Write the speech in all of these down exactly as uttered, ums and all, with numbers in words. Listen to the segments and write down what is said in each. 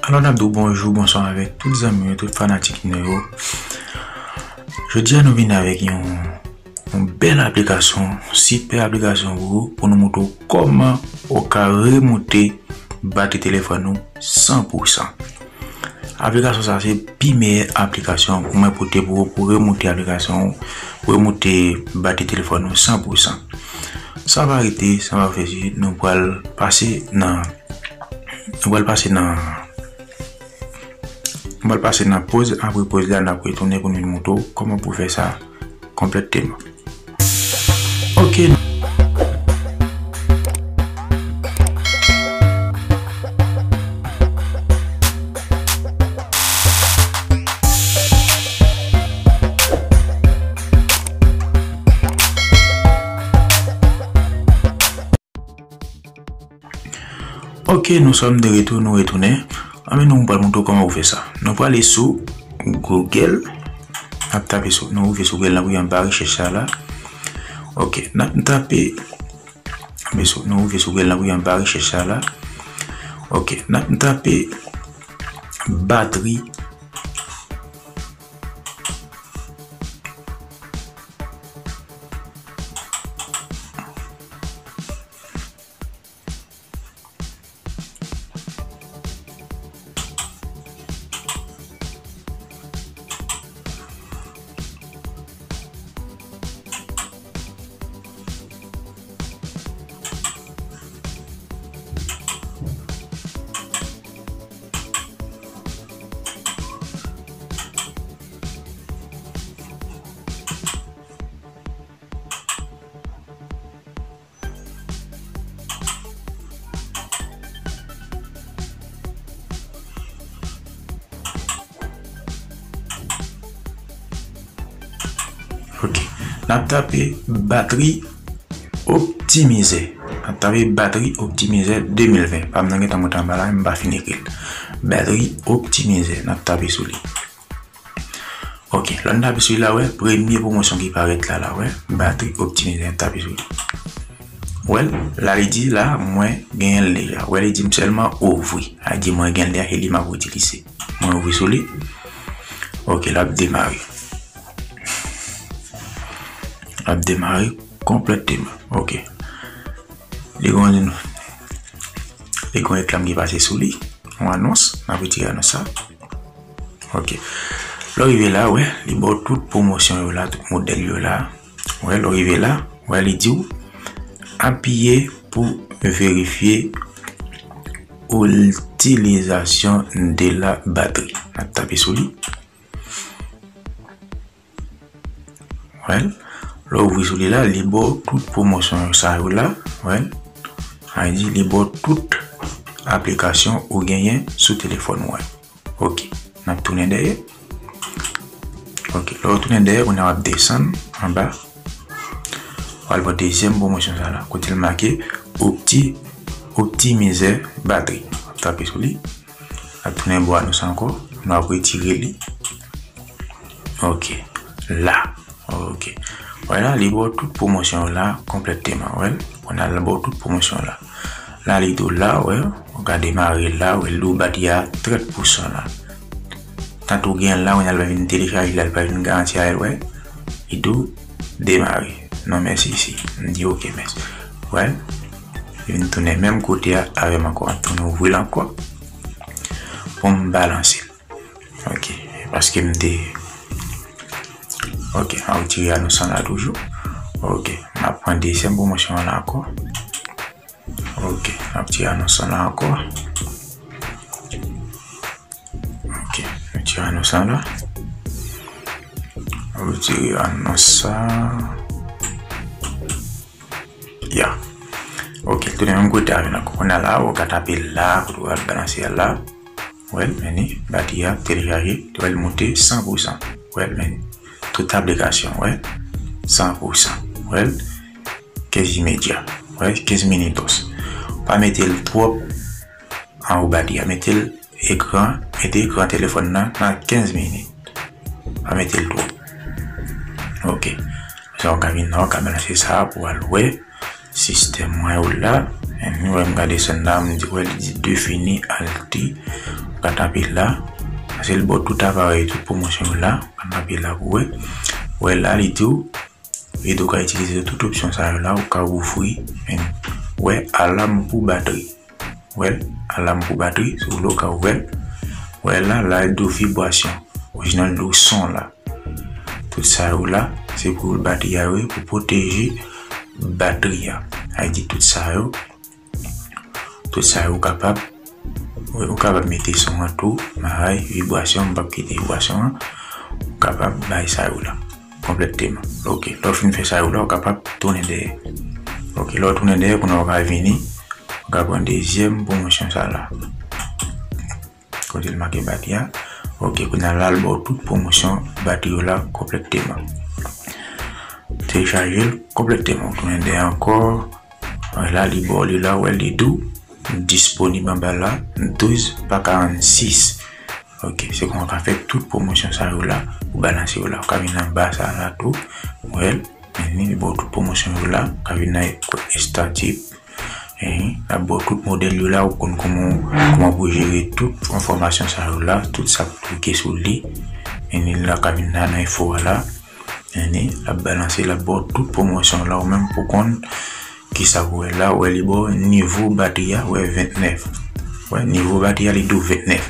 Alò, n ap di w bonjou, bonswa avèk tout zanmi yo, tout fanatik nou yo. Jodi a, nou vin avèk yon, yon bèl aplikasyon, sipè aplikasyon pou, pou nou montre w kòman ou ka remoute batri telefòn ou san pou san. Aplikasyon sa se pi meyè aplikasyon mwen pote pou ou, pou remoute aplikasyon ou, pou remoute batri telefòn ou san pou san. San pa rete, san pa fè sitou, nou pral pase nan, nou pral pase nan, nou pral pase nan poz, apre poz la, n ap retounen pou nou montre w kòman pou fè sa konplèteman. Ok. Ok, nous sommes de retour, nou retounen. Anben, nou pral montre w kòman ou fè sa. Nou prale sou Google. N ap tape sou, nou rive sou Google, n ap rive anba rechèch sa la. Ok, n ap tape, anben, sou, nou rive sou Google, n ap rive anba rechèch sa la. Ok, n ap tape batri. Ok. N ap tape batri optimizè. N ap tape batri optimizè de mil ven. Pa m nan gentan monte anba la, m pa fin ekri l. Batri optimizè. N ap tape sou li. Ok, lè n tape sou li la, wè, premye pwomosyon ki parèt la, la, wè, batri optimizè, n tape sou li. Wè l, la li di la, mwen genyen l deja. Wè, li di m sèlman ouvri. A di mwen genyen l deja, e li m ap itilize. Mwen ouvri sou li. Ok, l ap demare. L ap demare konplèteman. Ok. Li gon, li gon reklam ki pase sou li. Yon anons, n ap retire anons sa. Ok. Lè w rive la, wè, li ba w tout pwomosyon yo la, tout modèl yo la. Wè, lè w rive la, wè, li di w apiye pou verifye itilizasyon de la batri. N ap tape sou li. Wè, lè w ouvri sou li la, li ba w tout pwomosyon sa yo la. Wè, sa vle di li ba w tout aplikasyon ou genyen sou telefòn ou an. Ok, n ap tounen dèyè. Ok, lè w tounen dèyè, kounye a w ap desann anba. W al wè dezyèm pwomosyon sa la, kote l make opti, optimizè batri. W ap tape sou li. N ap tounen bò anons ankò. Nou ap retire li. Ok, la. Ok. Wè la, li ba w tout pwomosyon yo la konplèteman, wè l. Kounye a, li ba w tout pwomosyon la. La, li di w la, wè, ou ka demare la, wè, li di w batri a trant pou san la. Tanto w gen l la, kounye a, l pa vin telechaje la, l pa vin garanti a l, wè. Li di w demare. Non, mèsi isi. M di ok, mèsi. Wè, li vin tounen menm kote a avè m ankò. M ap tounen ouvri l ankò. Pou m balanse l. Ok, paske m te, ok, m ap retire anons lan la toujou. Ok, m ap pran dezyèm pwomosyon an la ankò. Ok, m ap retire anons lan la ankò. Ok, m retire anons lan la. M retire anons sa. Ya. Ok, tounen menm kote a vin ankò. Kounye a la, ou ka tape la, kote ou al balanse a la. Wè l, men ni, batri a telechaje, wè l monte san pou san. Wè l, men ni. Tout aplikasyon, wè, san pou san. Wè l, kenz imedya. Wè, kenz minitos. Pa mete l twòp anwo batri a. Mete l ekran, mete ekran telefòn nan nan kenz minit. Pa mete l twòp. Ok. Sa w ka vin nan, w ka balanse sa pou al wè sistèm mwen yo la. Anyway, m ka desann la, m di, wè, li di définir alt. M ka tape la. Paske li ba w tout aparèy, tout pwomosyon yo la. M ka tape la pou wè. Wè la, li di w, e tou ka itilize tout opsyon sa yo la, ou ka ouvri. Wè, alam pou batri. Wè l, alam pou batri, si w vle w ka ouvè l. Wè la, la, li di w vibrasyon. Orijinal li di w son la. Tout sa yo la, se pou batri a yo ye, pou pwoteje batri a. Sa vle di tout sa yo, tout sa yo ou kapab, ou kapab mete son an tou, maray, vibrasyon, m p ap kite vibrasyon an, ou kapab bay sa yo la, konplèteman. Ok, lè w fin fè sa yo la, ou kapab tounen dèyè. Ok, lè w tounen dèyè, kounye a ou ka vini, ou ka pran dezyèm pwomosyon sa la. Kote l make batri a. Ok, kounye a la, l ba w tout pwomosyon batri yo la konplèteman. Telechaje l konplèteman. Ou tounen dèyè ankò. Wè la, li ba w li la, wè li di w disponib anba la, douz pa karannsis. Ok, se konsa w ka fè tout pwomosyon sa yo la, ou balanse yo la. Ou ka vin anba sa la tou, wè l. Men li ba w tout pwomosyon yo la, ou ka vin nan estati. L ap ba w tout modèl yo la, ou konn kòman, kòman pou jere tout enfòmasyon sa yo la, tout sa pou klike sou li. Men li la ka vin la nan enfo a la. Men li ap balanse, l ap ba w tout pwomosyon la, ou menm pou konn kisa pou wè la, wè li ba w nivo batri a, wè ventnèf. Wè, nivo batri a, li di w ventnèf.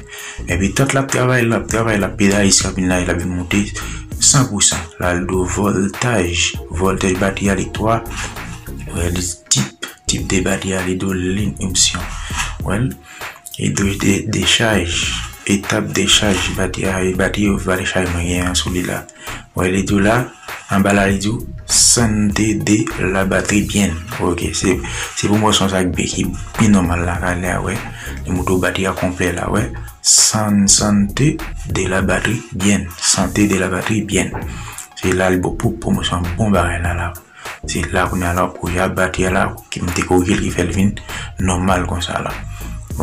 Epi tant l ap travay, l ap travay, l ap pedaye jiska vin la, l ap vin monte san pou san. La, l di w vòltaj, vòltaj batri a, li twa. Wè, li tip, tip de batri a, li di w liy opsyon. Wè, li di w de, dechaj, etap dechaj batri a, e batri yo va dechaj mwen gen an sou li la. Wè, li di w la, anba la, li di w santé de la batterie bien. Ok, se, se pwomosyon sa ki, ki byen nòmal la, ka lè a, wè. Li montre w batri a konplè la, wè. San, santé de la batterie bien. Santé de la batterie bien. Se la, li ba w pou pwomosyon bon bagay la, la. Se la kounye a la, kounye a batri a la, ki m te korije l, ki fè l vin nòmal konsa la.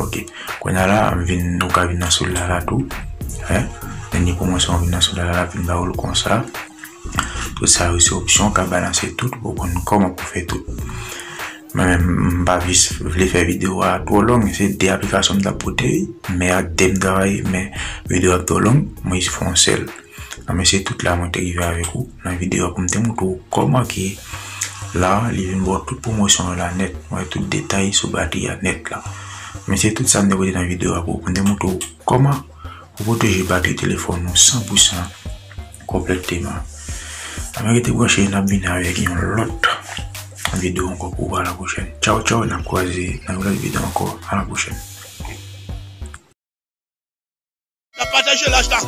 Ok. Kounye a la, m vin, nou ka vin nan sou la la tou. Hein? Dènye pwomosyon vin nan sou la la, vin ba w l konsa. Tout sa yo se opsyon, w ka balanse tout, pou konn kòman pou fè tout. Mwen menm, m pa vis-, vle fè videyo a twò long, se de aplikasyon m t ap pote, men ak de m travay, men videyo a twò long, mwen jis fè yon sèl. Nan men se tout la mwen te rive avèk ou nan videyo a pou m te montre w kòman ke la, li vin ba w tout pwomosyon yo la nèt. Mwen tout detay sou batri a nèt la. Men se tout sa m te pote nan videyo a pou, pou m te montre w kòman pou pwoteje batri telefòn ou san pou san konplèteman. Anben rete branche, n ap vin avèk yon lòt videyo ankò pou w a la pwochèn. Tchaw, tchaw, n ap kwaze nan yon lòt videyo ankò. A la pwochèn. N ap pataje laj la.